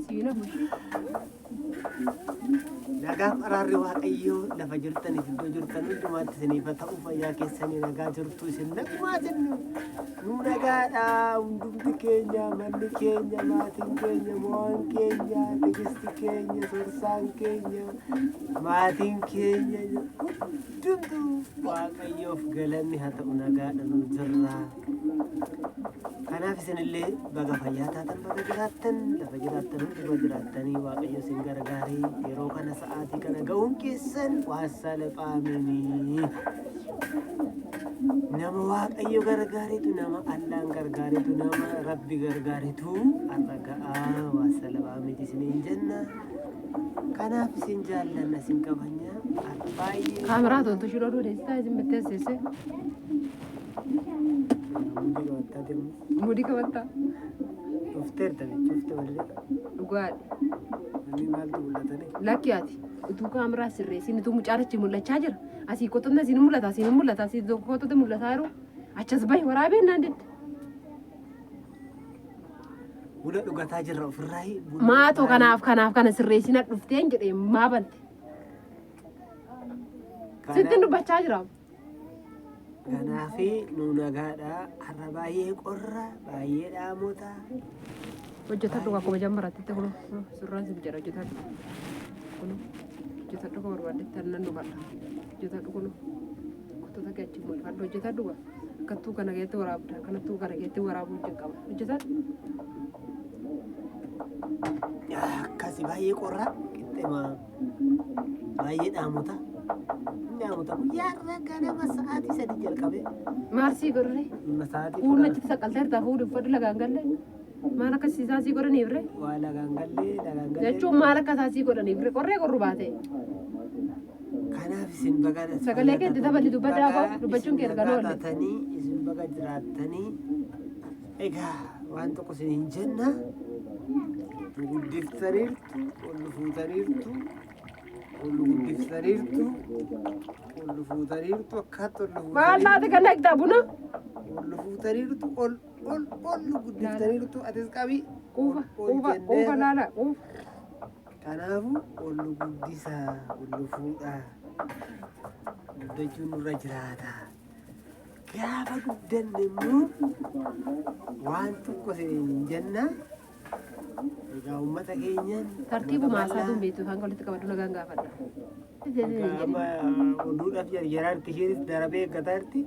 Siina bushii. Nagaaf araarri Waaqayyoo lafa jirtaniif iddoo jirtan hundumaatti isiniif haa ta'u. Fayyaa keessanii nagaa jirtu isin nagumaa jennu. Nu nagaadha hundumti keenya, manni keenya, maatiin keenya, mo'aan keenya, tigisti keenya, sorsaan keenya, maatiin keenya hundumtu Waaqayyoof galanni haa ta'u nagaadha nu jirra. Kanaaf isinillee baga fayyaa taatan baga jiraattan lafa jiraattan hunduma jiraattanii Waaqayyo isin gargaaree yeroo kana sa'aatii kana ga'uun keessan waan salphaa miti. Nama Waaqayyo gargaaretu nama Allaan gargaaretu nama Rabbi gargaaretu har'a ga'aa waan salphaa miti isiniin jenna. Kanaaf isin jaallanna isin kabajna baay'ee. Kaameraa toltu shiroo odeessitaa isin bitteessise. Mudii qabattaa deemu. Mudii qabattaa. Dhufteerta dhufte malee. Dhugaadha. Namni maaltu mul'atanii? Lakki ati utuu kaameraa sirreessin utuu mucaan achi mul'achaa jira. Asii kottoonni asiin mul'ata asiin mul'ata asii kottoonni mul'ataa jiru. Achas bahi waraabeen naan didde. Buna dhugataa jirra ofirraa. Maatoo kanaaf kanaaf kana sirreessina dhufteen jedhee maa bante. Sittin dubbachaa jira. Kanaafi nu nagaadha. Har'a baay'ee qorra, baay'ee dhaamota. Hojjetadhu akkuma jammaratti kun surraan siif jedha hojjetadhu. Kun hojjetadhu kan barbaaddetti annan dhufadha. Hojjetadhu kun kutata kee achi mul'ifadhu hojjetadhu akkattuu kana keetti waraabda akkanattuu kana keetti waraabuu jalqaba hojjetadhu. Akkasi baay'ee qorra qixxeema baay'ee dhaamota. Dhaamota guyyaa irra ganama sa'aatii 3 jalqabee Maal sii godhare? sa'aatii Fuulli achitti saqqalteerta fuudhi uffadhu lagaan galle. Maal akka isaan sii godhaniif ree? Waa lagaan gallee lagaan gallee. Jechuun maal akka isaan sii godhaniif ree? Qorree qorru baate. Kanaaf isin baga Sagalee kee itti dabali dubbadhaa baga koo, dubbachuun isin kee erga nagaa oolle. taatanii isin baga jiraattanii egaa waan tokko isin hin jenna. Nu guddiftaniirtu, ol nu fuutaniirtu, ol nu guddiftaniirtu, ol nu fuutaniirtu, akkaatti ol nu Maal fuutaniirtu, laata kan dhaqxaa buna? ol nu fuutaniirtu, ol ol ol nu guddiftaniirtu, atis qabi. Quufa Ol quufa quufa jenneerra. laala quufa. Kanaafuu ol nu guddisaa, ol nu fuudhaa. Guddachuun nurra jiraata. Gaafa guddanne immoo waan tokko isiniin jenna. Egaa uummata keenyaan Tartiibuma haasaa tun beektu isaan walitti qabadhu nagaan gaafadha. Amma oduudhaaf jarjaraa jirti isheenis darabee eeggataa jirti.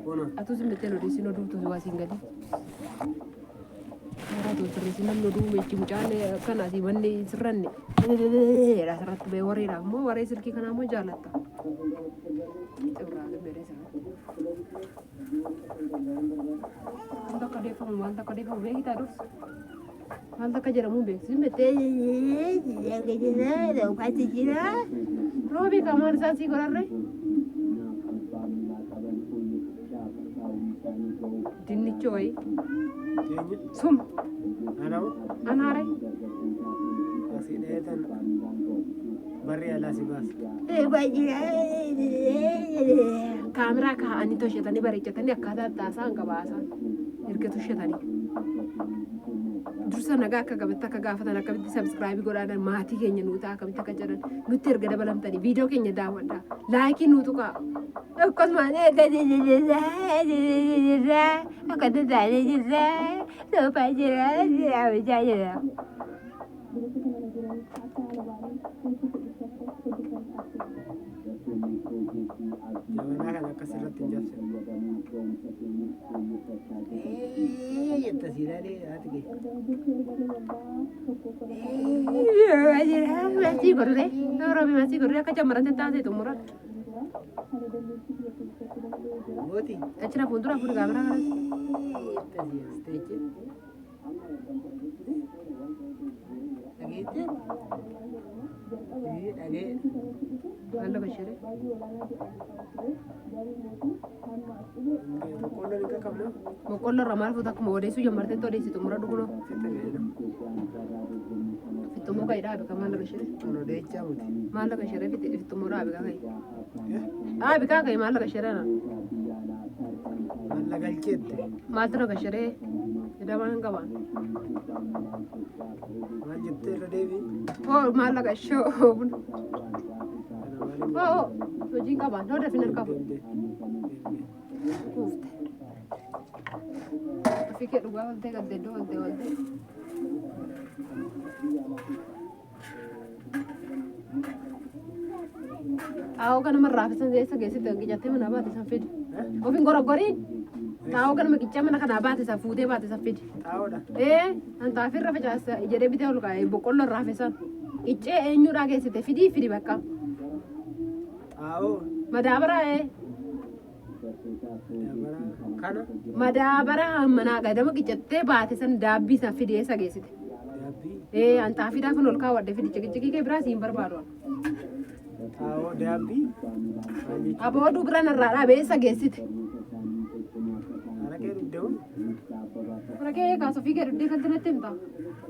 Kun Atuu sin bitteen odeessin oduutu waa siin gadi. Karaa tun sirreessi namni oduu meechi mucaan akkana asii manni hin sirranne. Asirratti bahee wareedhaaf immoo waree silkii kanaa immoo jaalatta. Xibraa gammedee sirratti. Wanta akka odeeffamu wanta akka odeeffamu beektaa dursa. Wanta akka jedhamu hin beektu. Sin bettee roobii kan maal isaan sii godharree? Dinnicha wayii. eenyu? Sum Anamu anaare. asii dheetan barri alaa si baasa. Kaameraa kaa'anii toshatanii bareechatanii akkaataa itti haasa'an qaba haasaan. Erga toshatanii. Dursa nagaa akka qabatti akka gaafatan akkamitti sabskraayibii godhaan maatii keenya nuu ta'a akkamitti akka jedhan nutti erga dabalamtanii viidiyoo keenya daawwadhaa laayikii nuu tuqaa. Akkasuma akka tasaanii jirra soofaa jira jira jira. Jabanaa kana akkas irratti hin jabsine. Ee jetta si ilaalee haati kee. Masii godhee roobi masii godhee akka jammarate taasise xumura. Mooti. Achira fuuldura fuudhi kaameraa kanas. Jetta si as teeche. Dhageettee? Ee dhagee. Maal lafa ishee? Boqqolloo ni qaqqabna. Boqqolloo irraa maal fuuta akkuma odeessuu jammartetti odeessi xumura dhugunoo. Sitti beela. Fixxumoo ka'e dhaabe kan maal lafa ishee? Kun odeechaa miti. Maal lafa ishee fixxumoo dhaabe kaa ka'e? Dhaabe kaa ka'e maal lafa ishee na? Malla galcheette. Maaltu lafa ishee? Hidhamaa hin qabaan. Maal jettee irra deebi'i. Hoo maallaqa ishoo buna. Kana maaliin Hoo hojiin qabaan hoo dafin harkaa fuudhu. deemtee? Deemtee. Kuufte. Ofii kee dhugaa waltee galtee iddoo waltee waltee. Xaa'oo kanama raafisan eessa geessite qicattee mana baate san fidi. Ofiin goroggoriin xaa'oo kanama qicaa mana kanaa baate san fuutee baate san fidi. Xaa'oodha. Ee an xaafii irra facaasa jedhee bitee ol kaa'e boqqolloo raafisan. Qiccee eenyuudhaa geessite fidii fidi bakka. Xaa'oo. Madaabaraa ee. Dabara kana. Madaabaraa manaa gadama qicattee baate san daabbii san fidi eessa geessite. Daabbii. Ee an xaafiidhaaf ol kaawwadhe fidi ciqiciqii kee biraa siin barbaadu. Xaa'oo daabbii. Maal jechuudha? Abooduu bira narraa dhaabee eessa geessite. Araqee dhugdeewu. Araqee kaas ofii gad dhuddee kan natti himta.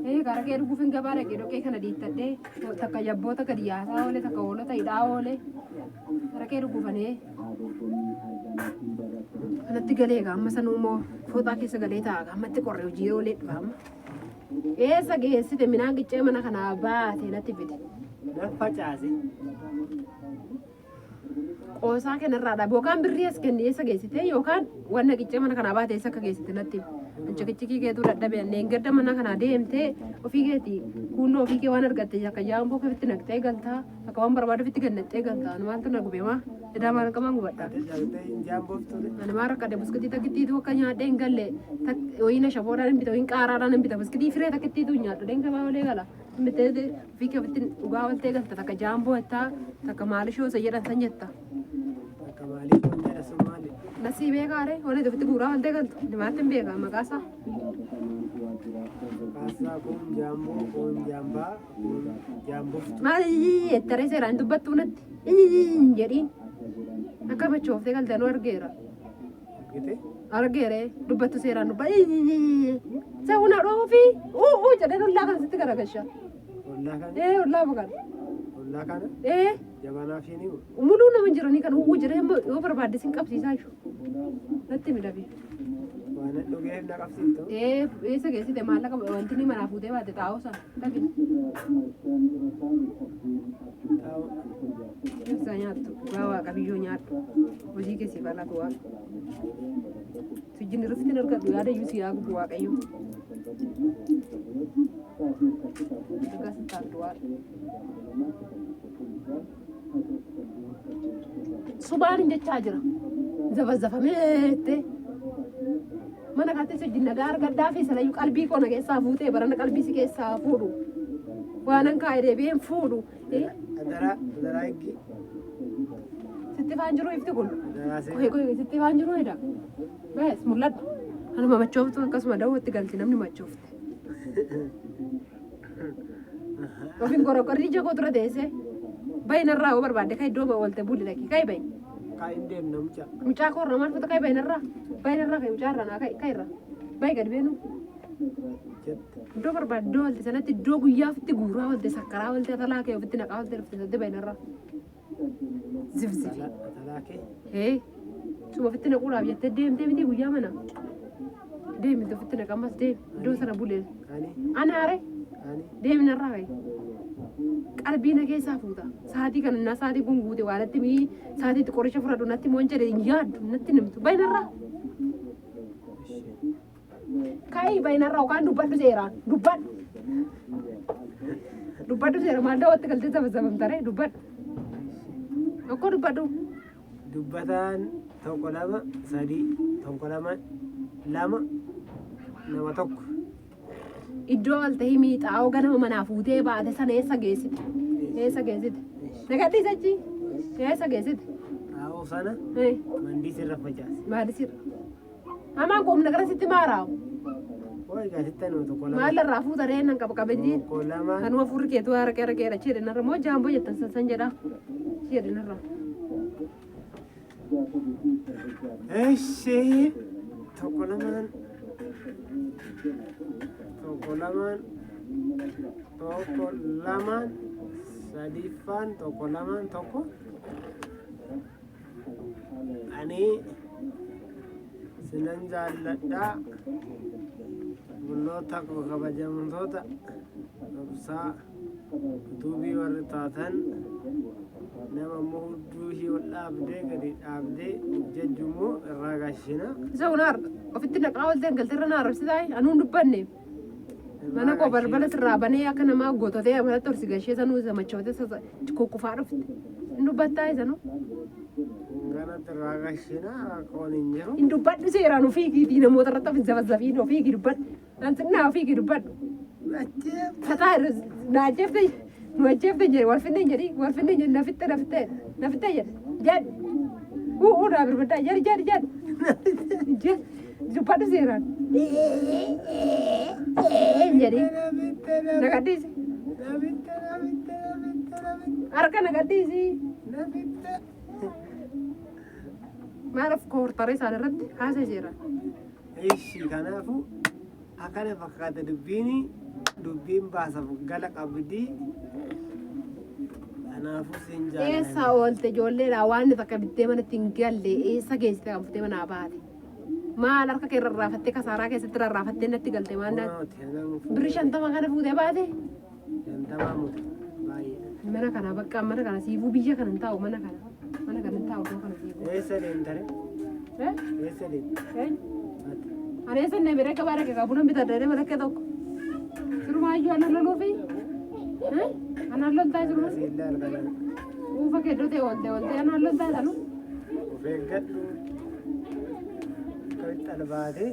Ee araqee dhuguuf hin gabaa dhaqee dhoqee kana diittadhee takka jabboota gadi yaasaa oole takka hoolota hidhaa oole. Araqee dhuguufanee. Kanatti galee egaa amma sanuu immoo fooxaa keessa galee taa'a ammatti qorre hojii oolee dhufa amma. Eessa geessite midhaan qiccee mana kanaa baate natti fide. Na facaase. Qoosaa kanarraa dhabe yookaan birrii as kenni eessa geessite yookaan wanna qiccee mana kanaa baate eessa akka geessite natti himi. Cikicikii keetuu dadhabe anneen gadda mana kanaa deemtee ofii keetii kunnoo ofii kee waan argatte akka jaamboo ofitti naqxee galtaa akka waan barbaadu ofitti gannaxxee galtaa ani maaltu na gube maa edaa maal qaban gubadha. Ati dhaqxee hin jaambooftu. Ani maal rakkadhe buskutii takkittiitu akka nyaadhee hin galle wayiin ashaboodhaan hin bita wayiin qaaraadhaan hin bita buskutii firee takkittiitu hin nyaadhu deenka baa olee gala. Bittee ofii kee ofitti dhugaa waltee galta takka jaamboo jettaa takka maalishoo isa jedhan san jetta. Akka maalii kun jedha sun maali? Nasii beekaare walitti ofitti guuraa waltee galtu namaatti hin beekaa maqaa isaa. Kaasaa kun jaamboo kun jaambaa kun jaamboftu. Maal jettaree seeraan dubbattuu natti jedhiin akka machooftee galtee nu argeera. Argite? Argeere dubbattu seeraan dubba sa'una dhoofi uu jedhee ollaa kan sitti garagalcha. Ollaa kana. Ee ollaa maqaan. Ollaa kana. Ee Jabanaa fi ni muluu nama hin jiranii kan uu jedhee yoo barbaadde sin qabsiisaa jechuudha. Natti miidhabe. Waan dhugeef na qabsiiftu. Ee eessa geessite maallaqa wanti inni manaa fuutee baate xaa'oo sana dhabi. Xaa'oo. Ibsaa nyaattu dhugaa waaqa biyyoo nyaadhu hojii keessi balatu waaqa. Sijjin irratti argadhu yaada iyyuu si yaa gubu waaqayyo. Dhugaa sitti ardu waaqa. Subaan hin jechaa jira. Zafazafameette. Mana kanatti sijjin nagaa argadhaa fi sanayyuu qalbii koo na keessaa fuutee barana qalbii si keessaa fuudhu. Waanan kaa'e deebi'een fuudhu. Adaraa adaraa eeggi. Sitti faan jiru ifti kun. Adaraa Qoy seera. qoy sitti faan jiru edha. Bees mul'adhu. Anuma machooftu akkasuma dawwatti galti namni machoofte. Ofiin gorogorri ija koo dura teessee. Bayi narraa yoo barbaadde kai iddoo oolte buli dhaqi kai bayi. Kaa hin deemna mucaa. Mucaa koo irraa maal fuuta kai bayi narraa. Bayi narraa kai mucaa irraa naa kai kai irraa. Bayi gad beenu. Jette. Iddoo barbaadde iddoo oolte sanatti iddoo guyyaa ofitti guuraa oolte sakkaraa oolte atalaa kee ofitti naqaa oolte dhufte sanatti bayi narraa. Zifzifi. Atalaa kee. Ee, suma ofitti naquudhaaf jettee deemtee miti guyyaa mana. Deemte ofitti naqa ammas deemi. Iddoo sana bulee. Ani Anaare ani deemi narraa ka'i. Qalbii na keessaa fuuta. Sa'aatii kana naa sa'aatii kun guute waa natti mii sa'aatii itti qoricha fudhadhu natti moon jedhe hin yaaddu natti nimtu. Bayi narraa. Ishi. Ka'i bayi narraa yookaan dubbadhu seeraan dubbadhu. Dubbadhu seera maal daawwatti galtee zabazabamtaree dubbadhu. Okkoo dubbadhu. Dubbataan tokko lama sadii tokko lama lama nama tokko. Iddoo waltahii miixaa'oo ganama manaa fuutee baate sana eessa geessite? Eessa geessite? Nagadhiis achi? Eessa geessite? Xaa'oo sana mandiis irra facaase. Maalisirra. Hamaan kun humna gara sitti maaraawu. Hoo egaa sitti anuma tokko lama. Maal irraa fuuta ree nan qaba qabeenyi. Tokko lama. Kanuma fuurri keetu haraqee haraqeedha jedhe narra moo jaamboo jettan san san jedha. Jedhe narra. Eshi tokko lamaan tokko lamaan tokko lamaan sadiffaan tokko lamaan tokko ani sinan jaalladhaa bulloota koo kabajamtoota. Lakkoofsaa utuubii warri taatan nama immoo hudduu ishii ol dhaabdee gadi dhaabdee jajju immoo irraa gashina. Isa kun ofitti naqaa oolteen galteerra na arrabsitaa anuu hin dubbanne. Mana koo balbala sirraa banee akka namaa goototee manatti ol si gashee sanuu isa machootee kukkufaa dhufte. Hin dubbattaa isanuu. Ganatti irraa gashina rakkoon hin jiru. Hin dubbadhu seeraan ofii kiitii namoota irratti of hin zafazzafiin ofii kii dubbadhu. Nan xinnaa ofii kii dubbadhu. Fataa irra na ajjeefte nu ajjeefte jedhe wal finne jedhi wal finne jedhi na fixxe na fixxe na fixxe jedhe jedhi. Uu naa birmaddaa jedhi jedhi jedhi. Jedhi dubbadhu seeraan. Jedhi na gadhiisi. Harka na gadhiisi. Maal of koortaree isaan irratti haasa'e seeraan. Ishi kanaafuu akkana fakkaata dubbiin dubbiin baasaf gala qabdi. Kanaafuu sin jaalladha. Eessa oolte ijoolleedha waan takka bittee manatti hin galle eessa geessite kan fuutee manaa baate. Maal harka kee rarraafattee kasaaraa keessatti rarraafattee natti galte maal natti. Birri 50 kana fuutee baate. 50 muti baay'eedha. Mana kana bakka mana kana siifuu biyya kana hin taa'u mana kana. Mana kana hin taa'u iddoo kana siifuu. Eessa deemtare? Eh? Eessa deemte? Eh? Ati. Ani eessa inni bira qabaa dhaqe qaba buna bitadha jedhee mana kee tokko. Sirumaayyuu ana loluufi. Eh? Anaan loltaa siruma. Siillaa halkan. Uufa kee iddoo ta'e oolte oolte anaan loltaa sanu. Of eeggadhu. Akkamitti albaatee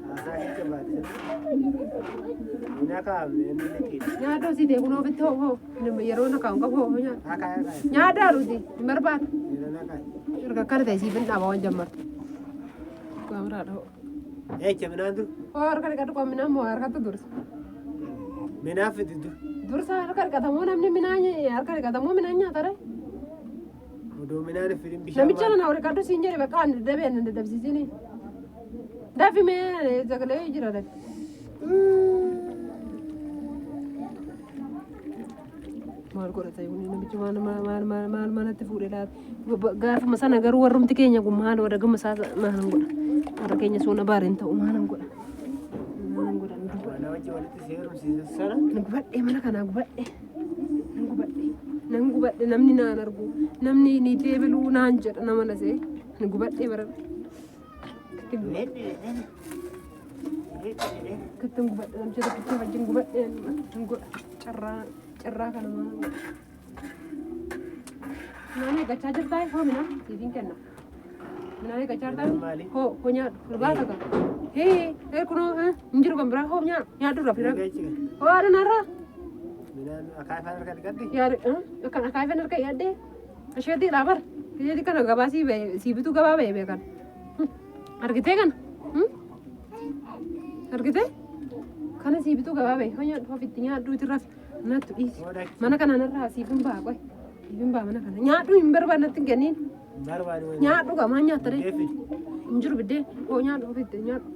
haasaa kee jabaate. Hin akaamne inni liqiidha. Nyaata osii ta'e kun ofitti hoo hoo yeroo na kaa'u qabu hoo nyaata. Akaay akaay. Nyaata haruuti hin barbaadu. Yeroo na akaay. Erga akkana ta'e siif hin dhaaba waan jammartu. Gaamiraadha hoo. Eecha minaan dur. Hoo harka dhiqadhu qoon minaan moo harkatti dursa. Minaan fidi dur. Dursa harka dhiqatamoo namni minaan harka dhiqatamoo minaan nyaata ree. Odoo minaan hin fidin bishaan Namicha nana wal qaddu siin jedhe bakka ani dadhabee ani dadhabsiisini. Dafi mee sagalee jira dafi. Maal godhata kun namichi maal maal maal maal maal manatti fuudhee laata. Gaafuma sana garuu warrumti keenya kun maal warra gama isaa maal godha. Warra keenya soona baareen ta'u maal godha. Maal godha. Mana wajji walitti si heerumsiisan sana. Nan gubadhee mana kanaa gubadhee. Nan gubadhe. Nan gubadhe namni naan argu. Namni ni deebiluu naan jedha nama na se'e. Nan gubadhee bara. Kattan gubadhe namicha tokkicha wajjin gubadhe nan godha. Carraa carraa kana maal godha. Midhaan eeggachaa jirtaa hoo midhaan siifin kenna. Midhaan eeggachaa jirtaa Maali? hoo hoo nyaadhu irbaata qaba. Hee hee kunoo hin jiru kan biraa hoo nyaadhu nyaadhu irraa fidaa. Hoo haadha narraa. Midhaan akaafaan harka dhiqadde. Yaada akkan akaafan harka yaadde asheetii dhaa bar asheetii kana gabaa sii ba'e sii bituu gabaa ba'e beekan argitee kana argitee kana sii bituu gabaa ba'e hoo nyaadhu ofitti nyaadhu itti rafi nattu dhiisi mana kana narraa siif hin ba'a qoy siif hin ba'a mana kana nyaadhu hin barbaadnatti hin kenniin Barbaadu. nyaadhu gamaa nyaatta ree Biddeen fidi. hin jiru biddeen hoo nyaadhu ofitti nyaadhu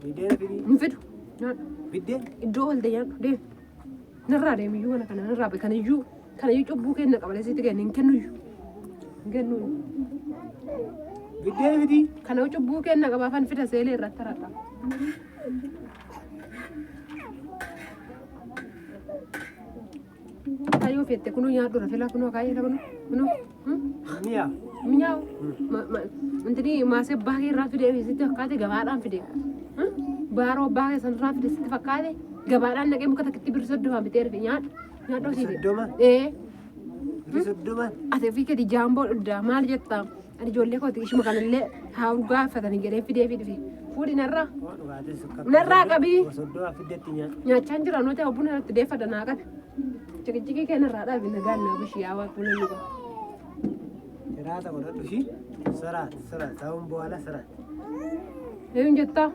Biddeen fidi. hin fidu nyaadhu. Biddeen. Iddoo oolte nyaadhu deemi. Narraa deemi iyyuu mana kana narraa ba'i kanayyuu kanayyuu cubbuu kenna qabalee sitti kenna hin kennuyyuu. Hin kennuyyuu. Biddeen fidi. Kanayyuu cubbuu kenna qabaafan fida seelee irratti haradha. Kaayoo fette kunuu nyaadhu rafela kunuu akaayee kunuu kunuu. Mi'a. Minyaawu. Intini maasee abbaa kee irraa fidee sitti fakkaate gabaadhaan fide. Baaroo abbaa kee sanarraa fide sitti fakkaate gabaadhaan naqee muka takkitti birri 30 bitee dhufe nyaadhu. Nyaadhu Birri siite. 30? Ee. Birri 30. Ati ofii keeti jaamboo dhugdaa maal jettaa? Ani ijoollee kooti ishuma kanallee haa urgaafatanii jedhee fidee fi dhufe. Fuudhi narraa. Hoo dhugaatiin sukkaara. Narraa qabii. 30 fiddetti nyaadhu. Nyaachaan jira nuti buna irratti deeffadha naa qabi. Ciqiciqii kee narraa dhaabi nagaan naa bushi yaa waaqa buna dhuga. Siraata godhadhu ishii. Siraat siraat ta'uun በኋላ siraat. Eenyu jettaa?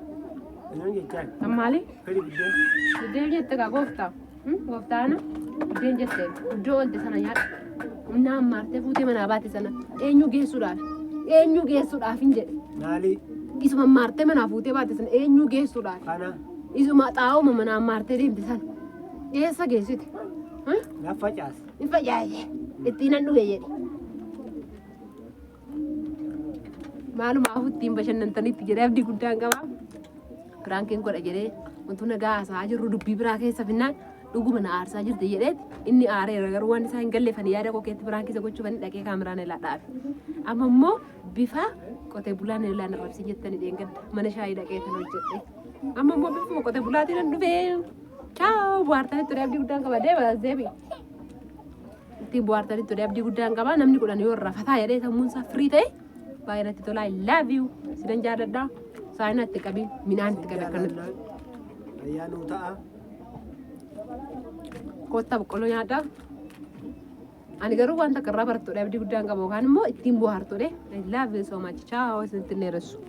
Eenyu jechaa? Kan maali? Fidi biddeen. Biddeen jette kaa gooftaa. Gooftaana biddeen jette iddoo oolte sana nyaadhu. Humna ammaartee fuutee manaa baate sana eenyu geessuudhaaf? Eenyu geessuudhaaf hin jedhe. Maali? Isuma ammaartee manaa fuutee baate sana eenyu geessuudhaaf? Kana. Isuma xaa'ooma manaa ammaartee deemte sana eessa geessite? Na facaase. Hin facaase. Ittiin nan dhufe jedhe. Maalumaaf ittiin bashannantanitti jedhee abdii guddaan qaba. Piraankiin godha jedhee wantoota nagaa haasa'aa jirru dubbii biraa keessa finnaan Dhuguma na aarsaa jirti jedheeti inni aareera, garuu waan isaa hin galleeffani yaada koo keetti biraan keessa gochuuf inni dhaqee kaameraan ilaa dhaabe. Amma immoo bifa qotee bulaan ilaa narrabsi jettanii dheengadda mana shaayii dhaqee kan hojjedhe. Amma immoo bifuma qotee bulaatiin nan dhufee. Ciao, bohaartanii ture abdii guddaan qaba, deema deebi. Ittiin bohaartanii ture abdii guddaan qaba. Namni 10 yoo irraa fataa jedhee sammuun isaa firii ta'e baay'ee natti tola. I love you. Sinan jaalladha. Saayinaa itti qabi, midhaan itti qabi akkanatti. Fayyaa nuu ta'a. Kottaa boqqolloo nyaadhaa. Ani garuu wanta akka irraa barattuudha abdii guddaan qaba, yookaan immoo ittiin bohaartuudha. I love you so much. Ciao, isinitti hin dheeressu.